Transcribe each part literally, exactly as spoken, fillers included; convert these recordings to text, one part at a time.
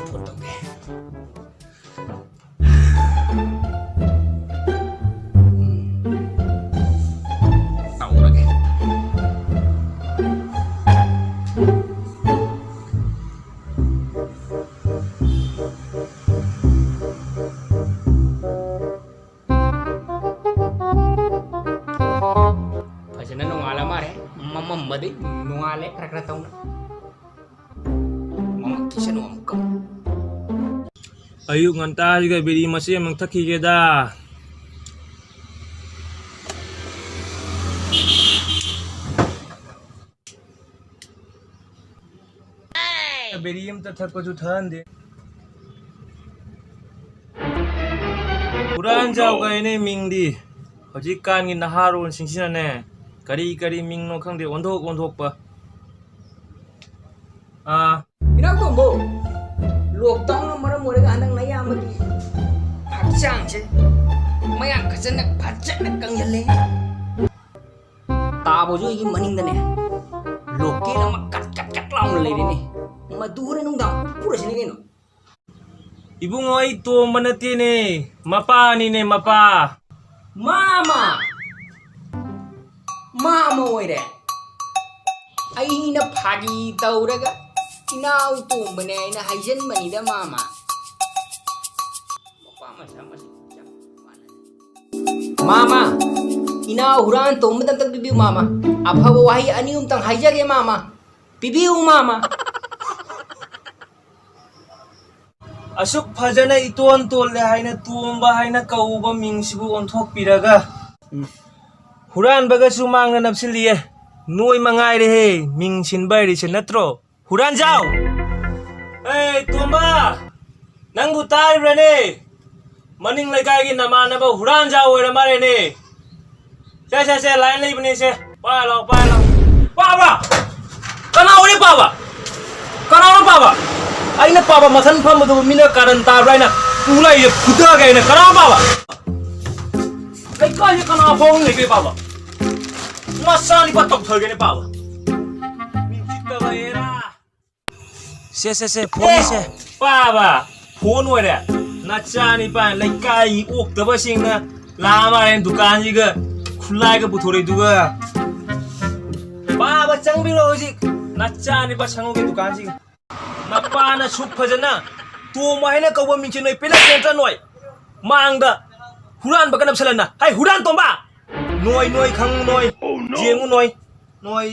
Phone ꯇꯧꯒꯦ꯫ ꯎꯝ꯫ ꯇꯧꯔꯒꯦ꯫ ꯐꯖꯅ ꯅꯣꯡꯉꯥꯜꯂ ꯃꯥꯜꯂꯦ꯫ ꯃꯝꯃꯝꯕꯗꯤ ꯅꯣꯡꯉꯥꯜꯂꯦ ꯈꯔ ꯈꯔ ꯇꯧꯅ꯫ ꯃꯃꯛꯈꯤꯁꯅꯨ ꯑꯃꯨꯛꯀ꯫ ꯑꯌꯨꯛ ꯉꯟꯇꯥꯁꯤꯒ ꯕꯤꯔꯤ ꯃꯆꯦꯠ ꯑꯃ ꯊꯛꯈꯤꯒꯦꯗ꯫ ꯕꯤꯔꯤ ꯑꯝꯇ ꯊꯛꯄꯁꯨ ꯊꯛꯍꯟꯗꯦ꯫ ꯍꯨꯔꯥꯟꯖꯥꯎ ꯀꯥꯏꯅꯦ ꯃꯤꯡꯗꯤ꯫ ꯍꯧꯖꯤꯛꯀꯥꯟꯒꯤ ꯅꯍꯥꯔꯣꯟꯁꯤꯡꯁꯤꯅꯅꯦ, ꯀꯔꯤ ꯀꯔꯤ ꯃꯤꯡꯅꯣ ꯈꯪꯗꯦ, ꯑꯣꯟꯊꯣꯛ ꯑꯣꯟꯊꯣꯛꯄ꯫ ꯑꯥ꯫ ꯏꯅꯥꯎ ꯇꯣꯝꯕꯧ, lockdownꯅ ꯃꯔꯝ ꯑꯣꯏꯔꯒ ꯍꯟꯗꯛ ꯅꯌꯥꯝꯕꯒꯤ ꯍꯛꯆꯥꯡꯁꯦ ꯃꯌꯥꯡ ꯈꯖꯅ ꯐꯖꯅ ꯀꯪꯁꯤꯜꯂꯦ꯫ ꯇꯥꯕꯁꯨ ꯑꯩꯒꯤ ꯃꯅꯤꯡꯗꯅꯦ, locket ꯑꯃ ꯀꯠ ꯀꯠ ꯀꯠ ꯂꯥꯎꯅ ꯂꯩꯔꯦꯅꯦ꯫ ꯃꯗꯨ ꯍꯣꯔꯦꯟ ꯅꯨꯡꯗꯥꯡ ꯐꯨꯔꯁꯤꯅꯦ ꯀꯩꯅꯣ꯫ ꯏꯕꯨꯡꯉꯣ, ꯑꯩ ꯇꯣꯝꯕ ꯅꯠꯇꯦꯅꯦ, ꯃꯄꯥꯅꯤꯅꯦ, ꯃꯄꯥ꯫ ꯃꯥꯃ! ꯃꯥꯃ ꯑꯣꯏꯔꯦ꯫ ꯑꯩꯅ ꯐꯥꯒꯤ ꯇꯧꯔꯒ ꯏꯅꯥꯎ ꯇꯣꯝꯕꯅꯦ ꯍꯥꯏꯅ ꯍꯥꯏꯖꯟꯕꯅꯤꯗ, ꯃꯥꯃ꯫ ꯃꯄꯥ ꯃꯆꯥ ꯃꯁꯤ ꯆꯞ ꯃꯥꯟꯅꯩ꯫ ꯃꯥꯃ, ꯏꯅꯥꯎ ꯍꯨꯔꯥꯟ ꯇꯣꯝꯕꯗ ꯑꯝꯇꯪ ꯄꯤꯕꯤꯌꯨ, ꯃꯥꯃ꯫ ꯑꯐꯕ ꯋꯥꯍꯩ ꯑꯅꯤ ꯑꯍꯨꯝꯇꯪ ꯍꯥꯏꯖꯒꯦ, ꯃꯥꯃ꯫ ꯄꯤꯕꯤꯌꯨ, ꯃꯥꯃ꯫ ꯑꯁꯨꯛ ꯐꯖꯅ ꯏꯇꯣꯟ ꯇꯣꯜꯂꯦ ꯍꯥꯏꯅ ꯇꯣꯝꯕ ꯍꯥꯏꯅ ꯀꯧꯕ ꯃꯤꯡꯁꯤꯕꯨ ꯑꯣꯟꯊꯣꯛꯄꯤꯔꯒ, ꯎꯝ꯫ ꯍꯨꯔꯥꯟꯕꯒꯁꯨ ꯃꯥꯡꯅ ꯅꯞꯁꯤꯜꯂꯤꯌꯦ꯫ ꯅꯣꯏ ꯃꯉꯥꯏꯔꯦꯍꯦ ꯃꯤꯡ ꯁꯤꯟꯕ ꯍꯩꯔꯤꯁꯦ, ꯅꯠꯇ꯭ꯔꯣ? ꯍꯨꯔꯥꯟꯖꯥꯎ! ꯑꯦ, ꯇꯣꯝꯕ! ꯅꯪꯕꯨ ꯇꯥꯔꯤꯕ꯭ꯔꯅꯦ? ꯃꯅꯤꯡ ꯂꯩꯀꯥꯏꯒꯤ ꯅꯃꯥꯟꯅꯕ ꯍꯨꯔꯥꯟꯖꯥꯎ ꯑꯣꯏꯔ ꯃꯥꯜꯂꯦꯅꯦ꯫ ꯁꯦ, ꯁꯦ, ꯁꯦ, line ꯂꯩꯕꯅꯦ, ꯁꯦ꯫ ꯄꯥꯏ ꯂꯥꯎ, ꯄꯥꯏ ꯂꯥꯎ꯫ ꯄꯥꯕ! ꯀꯅꯥ ꯑꯣꯏꯔꯦ ꯄꯥꯕ? ꯀꯅꯥꯅꯣ ꯄꯥꯕ? ꯑꯩꯅ ꯄꯥꯕ ꯃꯊꯟ ꯐꯝꯕꯗꯨꯕꯨ ꯃꯤꯅ ꯀꯥꯔꯟ ꯇꯥꯕ꯭ꯔꯥ ꯍꯥꯏꯅ ꯄꯨ ꯂꯥꯛꯏꯁꯦ, ꯐꯨꯊꯒꯦ ꯍꯥꯏꯅ꯫ ꯀꯅꯥꯅꯣ ꯄꯥꯕ? ꯂꯩꯀꯥꯏꯁꯦ ꯀꯅꯥ ꯐꯥꯎ ꯂꯩꯒꯦ ꯄꯥꯕ? ꯃꯆꯥꯅꯤꯄꯥ ꯇꯧꯊꯒꯦꯅꯦ ꯄꯥꯕ꯫ ꯃꯤ ꯎꯁꯤꯠꯇꯕ ꯑꯦꯔꯥ꯫ ꯁꯦ, ꯁꯦ, ꯁꯦ, ꯐꯣꯟꯁꯦ꯫ ꯄꯥꯕ, ꯐꯣꯟ ꯑꯣꯏꯔꯦ꯫ ꯅꯆꯥꯅꯤꯄꯥ ꯂꯩꯀꯥꯏꯒꯤ ꯑꯣꯛꯇꯕꯁꯤꯡꯅ ꯂꯥꯛꯑ ꯃꯥꯜꯂꯦ ꯗꯨꯀꯥꯟꯁꯤꯒ ꯈꯨꯠꯂꯥꯏꯒ ꯄꯨꯊꯣꯔꯛꯏꯗꯨꯒ꯫ ꯄꯥꯕ, ꯆꯪꯕꯤꯔꯣ ꯍꯧꯖꯤꯛ꯫ ꯅꯆꯥꯅꯤꯄꯥ ꯁꯪꯉꯨꯒꯤ ꯗꯨꯀꯥꯟꯁꯤꯒ꯫ ꯅꯄꯥꯅ ꯁꯨꯛ ꯐꯖꯅ ꯇꯣꯝꯕ ꯍꯥꯏꯅ ꯀꯧꯕ ꯃꯤꯡꯁꯦ ꯅꯣꯏ ꯄꯦꯜꯂꯛꯇꯦ ꯅꯠꯇ꯭ꯔꯥ ꯅꯣꯏ? ꯃꯥꯡꯗ ꯍꯨꯔꯥꯟꯕꯒ ꯅꯞꯁꯜꯂꯅ꯫ ꯍꯩ, ꯍꯨꯔꯥꯟ ꯇꯣꯝꯕ! ꯅꯣꯏ, ꯅꯣꯏ ꯈꯪꯉꯨ ꯅꯣꯏ꯫ ꯌꯦꯡꯉꯨ ꯅꯣꯏ꯫ ꯅꯣꯏ꯫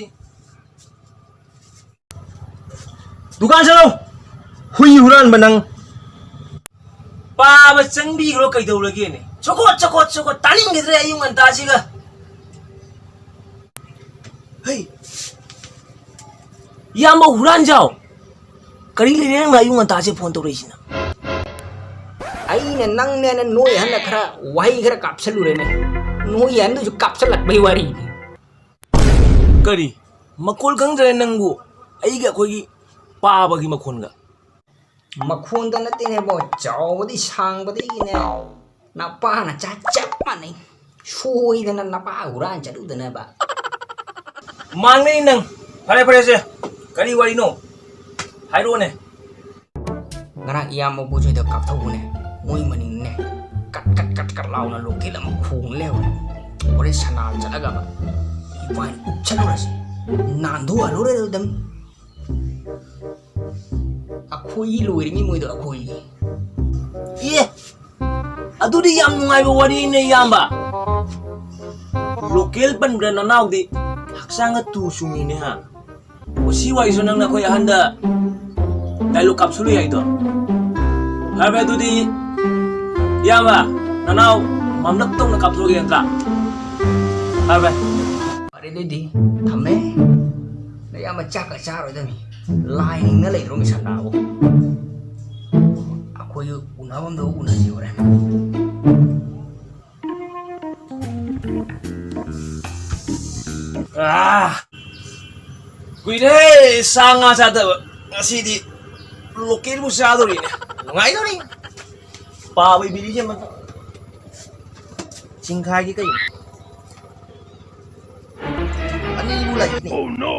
ꯗꯨꯀꯥꯟ ꯆꯠꯂꯣ! ꯍꯨꯏ ꯍꯨꯔꯥꯟꯕ ꯅꯪ! ꯄꯥꯕ ꯆꯪꯕꯤꯈ꯭ꯔꯣ ꯀꯩꯗꯧꯔꯒꯦꯅꯦ? ꯆꯀꯣꯠ, ꯆꯀꯣꯠ, ꯆꯀꯣꯠ! ꯇꯥꯅꯤꯡꯈꯤꯗ꯭ꯔꯦ ꯑꯌꯨꯛ ꯉꯟꯇꯥꯁꯤꯒ꯫ ꯍꯩ! ꯏꯌꯥꯝꯕ ꯍꯨꯔꯥꯟꯖꯥꯎ! ꯀꯔꯤ ꯂꯩꯔꯦ ꯅꯪꯅ ꯑꯌꯨꯛ ꯉꯟꯇꯥꯁꯦ ꯐꯣꯟ ꯇꯧꯔꯛꯏꯁꯤꯅ? ꯑꯩꯅ ꯅꯪꯅꯦꯅ ꯅꯣꯏ ꯑꯍꯟꯗ ꯈꯔ ꯋꯥꯍꯩ ꯈꯔ ꯀꯥꯞꯁꯜꯂꯨꯔꯦꯅꯦ꯫ ꯅꯣꯏ ꯑꯍꯟꯗꯨꯁꯨ ꯀꯥꯞꯁꯜꯂꯛꯄꯩ ꯋꯥꯔꯤꯅꯤ꯫ ꯀꯔꯤ? ꯃꯈꯣꯜ ꯈꯪꯗ꯭ꯔꯦ ꯅꯪꯕꯨ? ꯑꯩꯒꯤ ꯑꯩꯈꯣꯏꯒꯤ ꯄꯥꯕꯒꯤ ꯃꯈꯣꯟꯒ꯫ ꯃꯈꯣꯟꯗ ꯅꯠꯇꯦꯅꯦꯕꯣ, ꯆꯥꯎꯕꯗꯤ ꯁꯥꯡꯕꯗꯒꯤꯅꯦ ꯅꯄꯥ ꯅꯆꯥ ꯆꯞ ꯃꯥꯟꯅꯩ꯫ ꯁꯣꯏꯗꯅ ꯅꯄꯥ ꯍꯨꯔꯥꯟ ꯆꯠꯂꯨꯗꯅꯕ꯫ ꯃꯥꯡꯅꯩ ꯅꯪ꯫ ꯐꯔꯦ, ꯐꯔꯦꯁꯦ꯫ ꯀꯔꯤ ꯋꯥꯔꯤꯅꯣ? ꯍꯥꯏꯔꯛꯑꯣꯅꯦ꯫ ꯉꯔꯥꯡ ꯏꯌꯥꯝꯕ ꯕꯣꯏꯆꯣꯏꯗ ꯀꯥꯞꯊꯧꯕꯅꯦ꯫ ꯃꯣꯏ ꯃꯅꯤꯡꯅꯦ꯫ ꯀꯠ, ꯀꯠ, ꯀꯠ, ꯀꯠ ꯂꯥꯎꯅ ꯂꯣꯀꯦꯜ ꯑꯃ ꯈꯣꯡ ꯂꯩꯍꯧꯔꯦ꯫ ꯍꯣꯔꯦꯟ ꯁꯅꯥ ꯆꯠꯂꯒ ꯏꯕꯥꯅꯤ ꯎꯞꯁꯜꯂꯨꯔꯁꯤ꯫ ꯅꯥꯟꯊꯣꯛꯍꯜꯂꯨꯔꯦ ꯑꯗꯨꯝ꯫ ꯑꯩꯈꯣꯏꯒꯤ ꯂꯣꯏꯔꯤꯉꯩ ꯃꯣꯏꯗꯣ ꯑꯩꯈꯣꯏꯒꯤ꯫ ꯑꯦ! ꯑꯗꯨꯗꯤ ꯌꯥꯝ ꯅꯨꯡꯉꯥꯏꯕ ꯋꯥꯔꯤꯅꯦ, ꯏꯌꯥꯝꯕ꯫ ꯂꯣꯀꯦꯜ ꯄꯟꯕ꯭ꯔꯥ ꯅꯅꯥꯎꯗꯤ? ꯍꯛꯆꯥꯡꯒ ꯇꯨ ꯆꯨꯡꯉꯤꯅꯦ, ꯍꯥ? ꯑꯣ, ꯁꯤ ꯋꯥꯔꯤꯁꯨ ꯅꯪꯅ ꯑꯩꯈꯣꯏ ꯑꯍꯟꯗ ꯗꯥꯏꯂꯣꯛ ꯀꯥꯞꯁꯜꯂꯨ ꯌꯥꯏꯗꯣ꯫ ꯐꯔꯦ, ꯐꯔꯦ, ꯑꯗꯨꯗꯤ ꯏꯌꯥꯝꯕ, ꯅꯅꯥꯎ ꯃꯝꯂꯞ ꯇꯧꯅ ꯀꯥꯞꯊꯣꯛꯑꯒꯦ ꯅꯠꯇ꯭ꯔꯥ? ꯐꯔꯦ, ꯐꯔꯦ꯫ ꯐꯔꯦ, ꯑꯗꯨꯗꯤ ꯊꯝꯃꯦ꯫ ꯅꯌꯥꯝꯕ ꯆꯥꯛꯀ ꯆꯥꯔꯣꯏꯗꯕꯅꯤ꯫ ꯂꯥꯏ ꯅꯤꯡꯅ ꯂꯩꯈ꯭ꯔꯣ ꯃꯤꯁꯟꯗꯥꯕꯨ꯫ ꯑꯩꯈꯣꯏꯁꯨ ꯎꯅꯐꯝꯗꯣ ꯎꯅꯁꯤ ꯍꯣꯔꯦꯟ꯫ ꯑꯥ! ꯀꯨꯏꯔꯦ ꯁꯥ ꯉꯥ ꯆꯥꯗꯕ꯫ ꯉꯁꯤꯗꯤ ꯂꯣꯀꯦꯜꯕꯨ ꯆꯥꯗꯣꯔꯤꯅꯦ꯫ ꯅꯨꯡꯉꯥꯏꯗꯣꯔꯤ꯫ ꯄꯥꯕꯩ ꯕꯤꯔꯤꯁꯦ ꯑꯃ ꯆꯤꯡꯈꯥꯏꯒꯤ ꯀꯩ ꯑꯅꯤꯕꯨ ꯂꯩꯅꯤ꯫ Oh, no!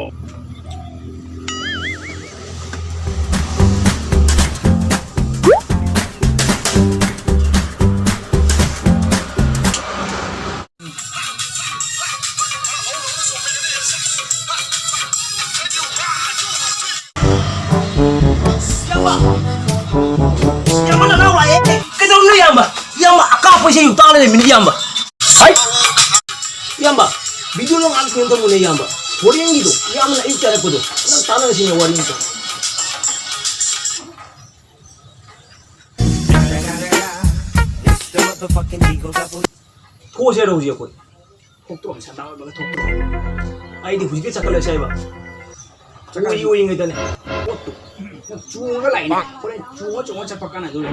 ꯑꯩꯈꯣꯏꯁꯦ ꯌꯨ ꯇꯥ ꯂꯩꯔꯝꯃꯤꯅꯦ, ꯏꯌꯥꯝꯕ꯫ ꯍꯥꯏ! ꯏꯌꯥꯝꯕ, video ꯂꯣ ꯉꯥꯏꯍꯥꯛ ꯊꯦꯡꯅ ꯇꯧꯕꯅꯦ, ꯏꯌꯥꯝꯕ꯫ ꯍꯣꯔꯦꯟꯒꯤꯗꯣ, ꯏꯌꯥꯝꯕꯅ ꯑꯌꯨꯛꯇ ꯍꯥꯏꯔꯛꯄꯗꯣ, ꯅꯪ ꯇꯥꯟꯅꯔꯁꯤꯅꯦ, ꯋꯥꯔꯤ ꯑꯝꯇ꯫ ꯊꯣꯛꯑꯁꯦ ꯍꯥꯏꯔꯣ ꯍꯧꯖꯤꯛ ꯑꯩꯈꯣꯏ? ꯊꯣꯛꯇ꯭ꯔꯣ? ꯁꯟꯗꯥ ꯑꯣꯏꯕꯒ ꯊꯣꯛꯇ꯭ꯔꯣ? ꯑꯩꯗꯤ ꯍꯧꯖꯤꯛꯇꯤ ꯆꯠꯈꯠꯂꯁꯦ ꯍꯥꯏꯕ꯫ ꯑꯣꯏ ꯑꯣꯏꯔꯤꯉꯩꯗꯅꯦ꯫ ꯄꯣꯠꯇꯨ꯫ ꯆꯣꯡꯉꯒ ꯂꯥꯛꯏꯅꯦ꯫ ꯍꯣꯔꯦꯟ ꯆꯣꯡꯉ ꯆꯣꯡꯉ ꯆꯠꯄ ꯀꯥꯟꯅꯗꯣꯏꯅꯦ꯫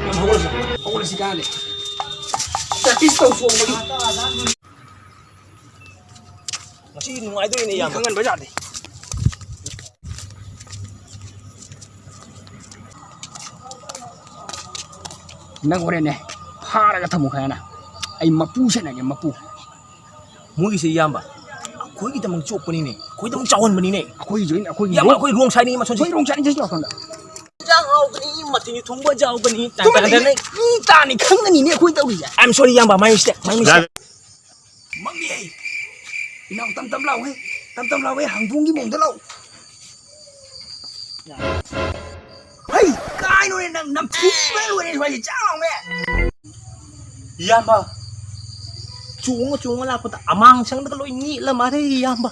ꯌꯥꯝ ꯍꯧꯒꯠꯂꯁꯤ꯫ ꯍꯧꯒꯠꯂꯁꯤ ꯀꯥꯟꯅꯗꯦ꯫ Practice ꯇꯧ ꯆꯣꯡꯕꯒꯤ꯫ ꯉꯁꯤ ꯅꯨꯡꯉꯥꯏꯗꯣꯏꯅꯦ, ꯃꯤ ꯏꯌꯥꯝꯕ꯫ ꯈꯪꯍꯟꯕ ꯌꯥꯗꯦ꯫ ꯅꯪ ꯍꯣꯔꯦꯟꯅꯦ, ꯐꯥꯔꯒ ꯊꯝꯃꯨ ꯈꯔꯅ꯫ ꯑꯩ ꯃꯄꯨ ꯁꯦꯟꯅꯒꯦ, ꯃꯄꯨ꯫ ꯃꯣꯏꯒꯤꯁꯦ, ꯏꯌꯥꯝꯕ, ꯑꯩꯈꯣꯏꯒꯤꯗꯃꯛ ꯆꯣꯞꯄꯅꯤꯅꯦ, ꯑꯩꯈꯣꯏꯗꯃꯛ ꯆꯥꯎꯍꯟꯕꯅꯤꯅꯦ꯫ ꯑꯩꯈꯣꯏꯒꯤꯁꯨ, ꯑꯩꯈꯣꯏꯒꯤ ꯏꯌꯥꯝꯕ, ꯑꯩꯈꯣꯏ ꯔꯣꯡ ꯁꯥꯏꯅꯤ ꯃꯁꯣꯟꯁꯦ꯫ ꯑꯩꯈꯣꯏ ꯔꯣꯡ ꯁꯥꯏꯅꯤ ꯁꯤꯁꯨ ꯂꯥꯛꯐꯝꯗ꯫ ꯏꯟꯖꯥꯡ ꯍꯥꯎꯕꯅꯤ, ꯃꯊꯦꯜ ꯊꯣꯡꯕ ꯌꯥꯎꯕꯅꯤ꯫ ꯇꯥ-, ꯇꯥ-, ꯇꯥ-, ꯇꯥ-, ꯃꯤ ꯇꯥꯅꯤ ꯈꯪꯒꯅꯤꯅꯦ ꯑꯩꯈꯣꯏ ꯇꯧꯔꯤꯁꯦ꯫ I'm sorry, ꯏꯌꯥꯝꯕ, my mistake, my mistake꯫ ꯃꯝꯃꯤꯍꯦ꯫ ꯏꯅꯥꯎ, ꯇꯝ ꯇꯝ ꯂꯥꯎꯍꯦ꯫ ꯇꯝ ꯇꯝ ꯂꯥꯎꯍꯦ꯫ ꯍꯪꯗꯣꯡꯒꯤ ꯃꯑꯣꯡꯗ ꯂꯥꯎ꯫ ꯍꯩ, ꯀꯥꯏꯅꯣꯅꯦ ꯅꯪ? ꯅꯝꯊꯤꯕꯅ ꯂꯣꯏꯔꯦ ꯁ꯭ꯋꯥꯏꯁꯦ꯫ ꯆꯥꯎꯅꯦ꯫ ꯏꯌꯥꯝꯕ, ꯆꯣꯡꯉ ꯆꯣꯡꯉ ꯂꯥꯛꯄꯗ ꯑꯃꯥꯡ ꯁꯪꯗꯒ ꯂꯣꯏ ꯅꯦꯠꯂ ꯃꯥꯜꯂꯦ, ꯏꯌꯥꯝꯕ꯫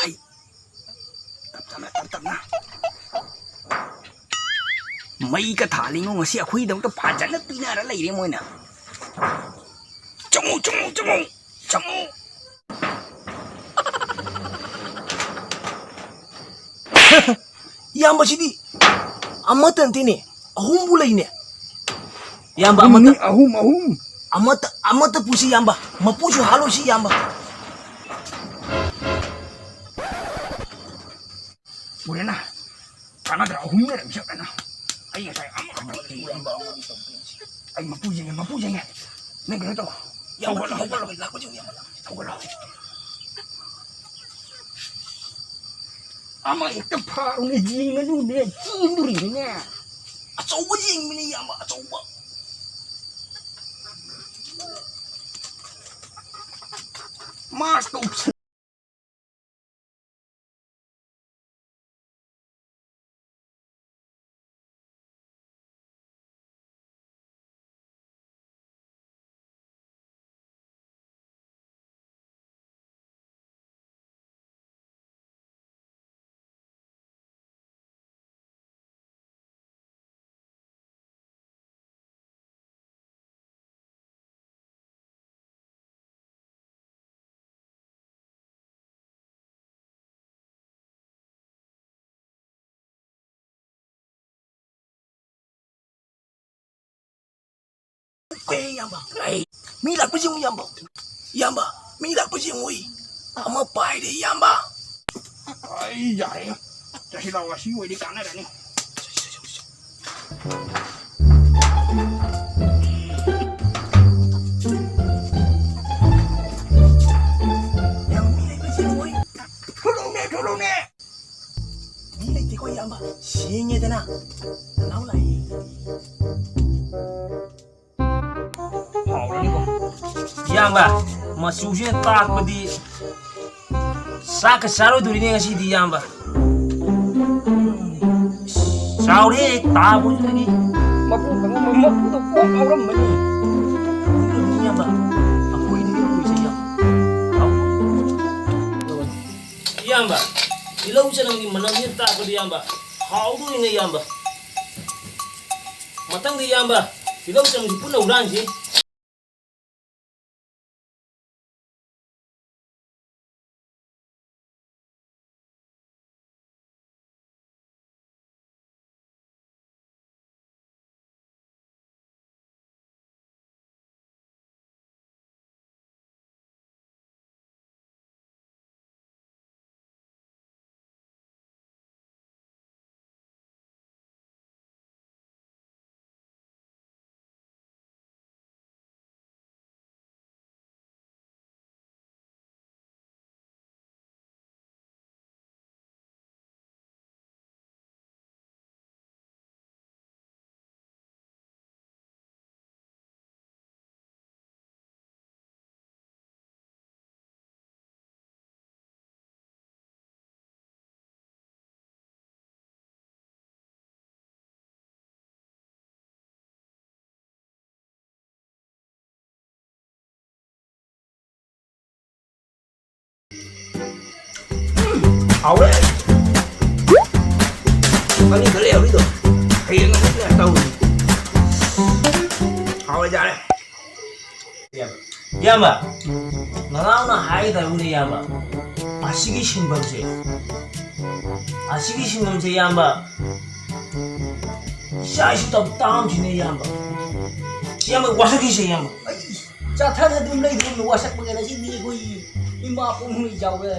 ꯍꯩ, ꯇꯞ ꯇꯞꯅ, ꯇꯞ ꯇꯞꯅ꯫ ꯃꯩꯒ ꯊꯥꯜꯂꯤꯉꯣ, ꯉꯁꯤ ꯑꯩꯈꯣꯏꯒꯤꯗꯃꯛꯇ ꯐꯖꯅ ꯄꯤꯅꯔ ꯂꯩꯔꯦ ꯃꯣꯏꯅ꯫ ꯆꯪꯉꯨ, ꯆꯪꯉꯨ, ꯆꯪꯉꯨ, ꯆꯪꯉꯨ꯫ ꯏꯌꯥꯝꯕꯁꯤꯗꯤ ꯑꯃꯠꯇ ꯅꯠꯇꯦꯅꯦ, ꯑꯍꯨꯝꯕꯨ ꯂꯩꯅꯦ꯫ ꯏꯌꯥꯝꯕ, ꯑꯍꯨꯝꯅꯤ, ꯑꯃꯠꯇ, ꯑꯍꯨꯝ, ꯑꯍꯨꯝ꯫ ꯑꯃꯠꯇ, ꯑꯃꯠꯇ ꯄꯨꯁꯤ, ꯏꯌꯥꯝꯕ꯫ ꯃꯄꯨꯁꯨ ꯍꯥꯠꯂꯣꯏꯁꯤ, ꯏꯌꯥꯝꯕ꯫ ꯎꯔꯦꯅ? ꯀꯥꯟꯅꯗ꯭ꯔꯥ? ꯑꯍꯨꯝ ꯂꯩꯔꯝꯃꯤꯁꯦ ꯀꯩꯅꯣ? ꯑꯩ ꯉꯁꯥꯏ ꯑꯃꯈꯛꯇꯪ ꯄꯨꯔꯝꯕ꯫ ꯑꯩ ꯃꯄꯨ ꯌꯦꯡꯉꯦ, ꯃꯄꯨ ꯌꯦꯡꯉꯦ꯫ ꯅꯪ ꯀꯩꯅꯣ ꯇꯧ꯫ ꯏꯌꯥꯝꯕ, ꯍꯧꯒꯠꯂꯣ, ꯍꯧꯒꯠꯂꯣ꯫ ꯂꯥꯛꯄꯁꯦ ꯌꯦꯡꯉꯣ꯫ ꯍꯧꯒꯠꯂꯣ꯫ ꯑꯃ ꯍꯦꯛꯇ ꯐꯥꯔꯨꯅꯦ, ꯌꯦꯡꯉꯅꯨꯅꯦ, ꯆꯦꯟꯗꯣꯔꯤꯅꯤꯅꯦ꯫ ꯑꯆꯧꯕ ꯌꯦꯡꯕꯅꯤ, ꯏꯌꯥꯝꯕ, ꯑꯆꯧꯕ꯫ ꯃꯥꯁꯀ ꯎꯞꯁꯟ- ꯑꯦ, ꯏꯌꯥꯝꯕ꯫ ꯑꯩ, ꯃꯤ ꯂꯥꯛꯄꯁꯤ ꯌꯦꯡꯉꯨ, ꯏꯌꯥꯝꯕ꯫ ꯏꯌꯥꯝꯕ, ꯃꯤ ꯂꯥꯛꯄꯁꯤ ꯌꯦꯡꯉꯨ꯫ ꯑꯃ ꯄꯥꯏꯔꯦ, ꯏꯌꯥꯝꯕ꯫ ꯑꯩ ꯌꯥꯔꯦ꯫ ꯆꯠꯁꯤ ꯂꯥꯛꯑꯣ, ꯑꯁꯤ ꯑꯣꯏꯗꯤ ꯀꯥꯟꯅꯔꯅꯤ꯫ ꯏꯌꯥꯝꯕ, ꯃꯤ ꯂꯩꯕꯁꯤ ꯌꯦꯡꯉꯨ꯫ ꯊꯣꯛꯂꯛꯎꯅꯦ, ꯊꯣꯛꯂꯛꯎꯅꯦ꯫ ꯃꯤ ꯂꯩꯇꯦꯀꯣ, ꯏꯌꯥꯝꯕ꯫ ꯁꯦꯡꯉꯦꯗꯅ꯫ ꯅꯅꯥꯎ ꯂꯥꯛꯑꯦ꯫ ꯍꯥꯎꯔꯅꯤꯀꯣ꯫ ꯏꯌꯥꯝꯕ, ꯃꯆꯨꯁꯤꯅ ꯇꯥꯛꯄꯗꯤ ꯆꯥꯛꯀ ꯆꯥꯔꯣꯏꯗꯣꯔꯤꯅꯦ ꯉꯁꯤꯗꯤ, ꯏꯌꯥꯝꯕ꯫ ꯆꯥꯎꯔꯦ, ꯇꯥꯕꯨ ꯃꯄꯨ ꯈꯪꯉꯝꯃꯣꯏ, ꯃꯄꯨꯗꯣ ꯀꯣꯛ ꯉꯥꯎꯔꯝꯃꯅꯤ꯫ ꯏꯌꯥꯝꯕ, ꯑꯩꯈꯣꯏꯗꯤ ꯂꯧꯔꯣꯏꯁꯦ, ꯏꯌꯥꯝꯕ꯫ ꯏꯌꯥꯝꯕ, ꯇꯤꯜꯍꯧ ꯆꯅꯝꯒꯤ ꯃꯅꯝꯁꯤꯅ ꯇꯥꯛꯄꯗꯤ, ꯏꯌꯥꯝꯕ, ꯍꯥꯎꯗꯣꯏꯅꯦ, ꯏꯌꯥꯝꯕ꯫ ꯃꯊꯪꯗ, ꯏꯌꯥꯝꯕ, ꯇꯤꯜꯍꯧ ꯆꯅꯝꯁꯤ ꯄꯨꯟꯅ ꯍꯨꯔꯥꯟꯁꯤ꯫ ꯍꯥꯎꯔꯦ꯫ ꯃꯅꯤꯡꯗ ꯂꯩꯍꯧꯔꯤꯗꯣ ꯍꯌꯦꯡ ꯑꯃꯨꯛ ꯇꯧꯔꯤ꯫ ꯍꯥꯎꯔꯦ, ꯌꯥꯔꯦ꯫ ꯏꯌꯥꯝꯕ, ꯅꯅꯥꯎꯅ ꯍꯥꯏꯒꯗꯕꯅꯤ, ꯏꯌꯥꯝꯕ꯫ ꯑꯁꯤꯒꯤ ꯁꯤꯟꯐꯝꯁꯦ, ꯑꯁꯤꯒꯤ ꯁꯤꯟꯐꯝꯁꯦ, ꯏꯌꯥꯝꯕ, ꯏꯆꯥ ꯏꯁꯨ ꯇꯧ ꯇꯥꯝꯁꯤꯅꯦ, ꯏꯌꯥꯝꯕ꯫ ꯁꯤ ꯏꯌꯥꯝꯕ, ꯋꯥꯁꯛꯈꯤꯁꯦ, ꯏꯌꯥꯝꯕ꯫ ꯑꯩ ꯆꯥꯊꯅ ꯑꯗꯨꯝ ꯂꯩꯗꯣꯏꯅꯤ, ꯋꯥꯁꯛꯄꯒ ꯉꯁꯤꯗꯤ ꯑꯩꯈꯣꯏ ꯏꯃꯥ ꯄꯣꯛꯅꯨꯃꯤꯠ ꯌꯥꯎꯔꯦ꯫